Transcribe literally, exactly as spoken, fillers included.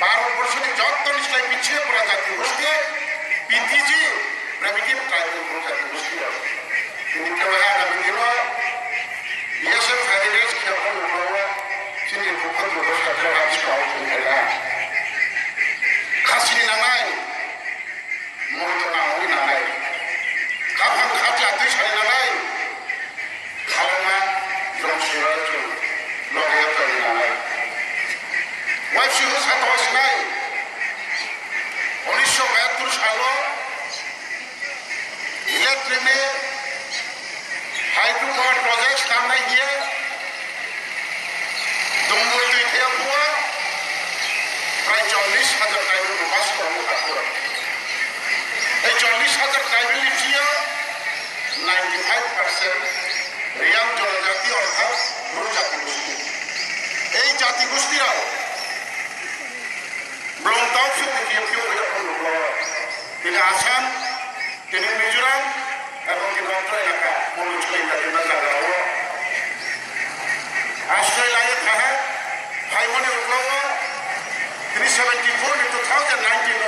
Bharat borso ni joto ni slái bichi ye pura jati gosti, P T G, primitive tribal group jati gosti rao. Tini keha Agami dino B S F heritage khe pho nuh wo, chini bukha duro sa jora ha bskang wo tong kha. Khasi ni nangnai, murto nang ni nangnai. Khaphang khacha tuisa ni nangnai. Khalangma jrong sura chung loge tong ni nangnai. Waibsi hu sa tong sinai. Unisho bahattur salo, Electric ni hydro power project kamnai hing ye, Dumbul tui thaiha phuh wo, prai chollis hajar tribal no bas khe ong kha phuh wo. Ei chollis hajar tribal ni bsing yo ninety five percent Reang jonojati orthat Bru jati gosti. Ei jati gosti rao Blong tau phi tini phi phi ya pho nuh wo. Tini Assam, tini Mizoram, ebong tini Tripura elaka, Monu Chai India tini zaga wo. Australia ye thaha, phaimani uklau wo, tini seventy four ni two thousand nineteen